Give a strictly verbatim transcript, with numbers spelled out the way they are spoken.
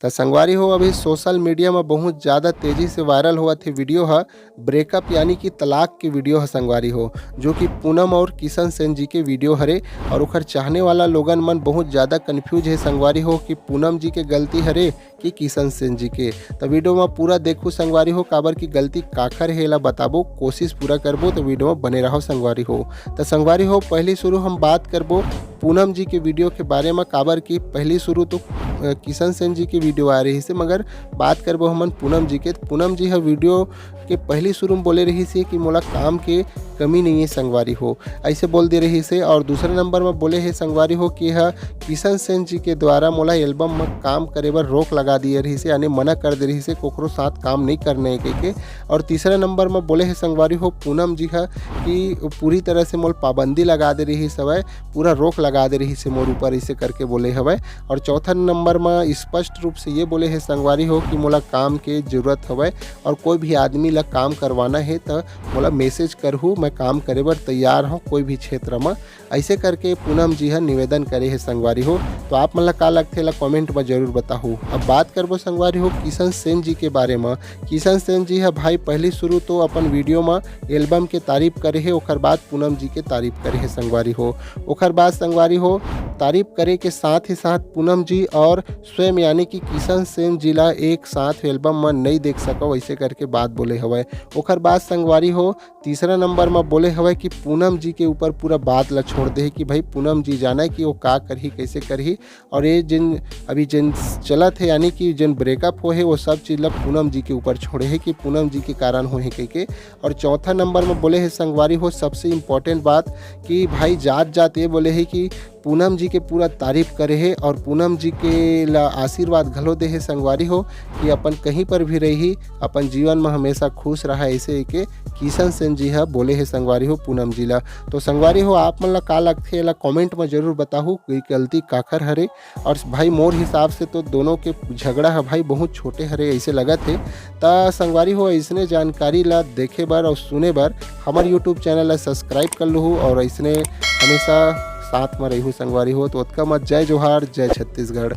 त संगवारी हो, अभी सोशल मीडिया म बहुत ज्यादा तेजी से वायरल होवत हे वीडियो ह ब्रेकअप यानी कि तलाक के वीडियो ह संगवारी हो, जो कि पूनम और किशन सेन जी के वीडियो हरे। और ओखर चाहने वाला लोगन मन बहुत ज्यादा कन्फ्यूज हे संगवारी हो कि पूनम जी के गलती हरे कि किशन सेन जी के। त वीडियो म पूरा देखू संगवारी हो, काबर की गलती काखर हे एला बताबो, कोशिश पूरा करबो। त वीडियो म बने रहो संगवारी हो। त संगवारी हो, पहली शुरू हम बात करबो पूनम जी के वीडियो के बारे म, काबर की पहली शुरू तो अ, किशन सेन जी के वीडियो आ रही से, मगर बात करबो हमन पूनम जी के। त पूनम जी ह वीडियो के पहली शुरू में बोले रही से कि मोला काम के कमी नहीं है संगवारी हो, ऐसे बोल दे रही से। और दूसरे नंबर में बोले हे संगवारी हो कि ह किशन सेन जी के द्वारा मोला एल्बम में काम करे बर रोक लगा दिए रही से, यानी मना कर दे रही से, कोकरो साथ काम नहीं करने के, के। और तीसरे नंबर में बोले हे संगवारी हो पूनम जी ह कि पूरी तरह से मोल पाबंदी लगा दे रही हवय, पूरा रोक लगा दे रही से मोर ऊपर, इसे करके बोले हवय। और चौथा नंबर में स्पष्ट रूप से ये बोले हे संगवारी हो कि मोला काम के जरूरत हवय और कोई भी आदमी ला काम करवाना हे त मोला मैसेज करहू, मैं काम करे बर तैयार हूँ कोई भी क्षेत्र में। ऐसे करके पूनम जी ह निवेदन करे हे संगवारी हो। तो आप मन ला का लगथे, ला कमेंट में जरूर बताहू। अब बात करबो संगवारी हो किशन सेन जी के बारे में। किशन सेन जी ह भाई पहली शुरू तो अपन वीडियो में एल्बम के तारीफ करे हे, ओखर बाद पूनम जी के तारीफ करे हे संगवारी हो। ओखर बाद संगवारी हो, तारीफ करे के साथ ही साथ पूनम जी और स्वयं यानी कि किशन सेन जी ला एक साथ एल्बम में नहीं देख सको, ऐसे करके बात बोले हवय। ओखर बाद संगवारी हो, तीसरा नंबर में बोले हवय कि पूनम जी के ऊपर पूरा बात ला छोड़ दे हे कि भाई पूनम जी जाना कि वो का करही, कैसे करही, और ये जिन अभी जिन चलत हे यानी कि जिन ब्रेकअप हो हे, वो सब चीज ला पूनम जी के ऊपर छोड़े हे कि पूनम जी के कारण हो हे कह के। और चौथा नंबर में बोले हे संगवारी हो, सबसे इम्पोर्टेंट बात कि भाई जात जात ये बोले हे कि पूनम जी के पूरा तारीफ करे हे और पूनम जी के ला आशीर्वाद घलो दे हे संगवारी हो कि अपन कहीं पर भी रही, अपन जीवन में हमेशा खुश रहा, ऐसे के किशन सेन जी ह बोले हे संगवारी हो पूनम जी ला। तो संगवारी हो, आप मन ला का लगथे, एला कमेंट में जरूर बताहू कि गलती काखर हरे। और भाई मोर हिसाब से तो दोनों के झगड़ा ह भाई बहुत छोटे हरे ऐसे लगत हे। त संगवारी हो, ऐसने जानकारी ला देखे बर और सुने बर हमर यूट्यूब चैनल ला सब्सक्राइब कर लूहू और ऐसने हमेशा साथ में रहू संगवारी हो। तो ओतका मत, जय जोहार, जय छत्तीसगढ़।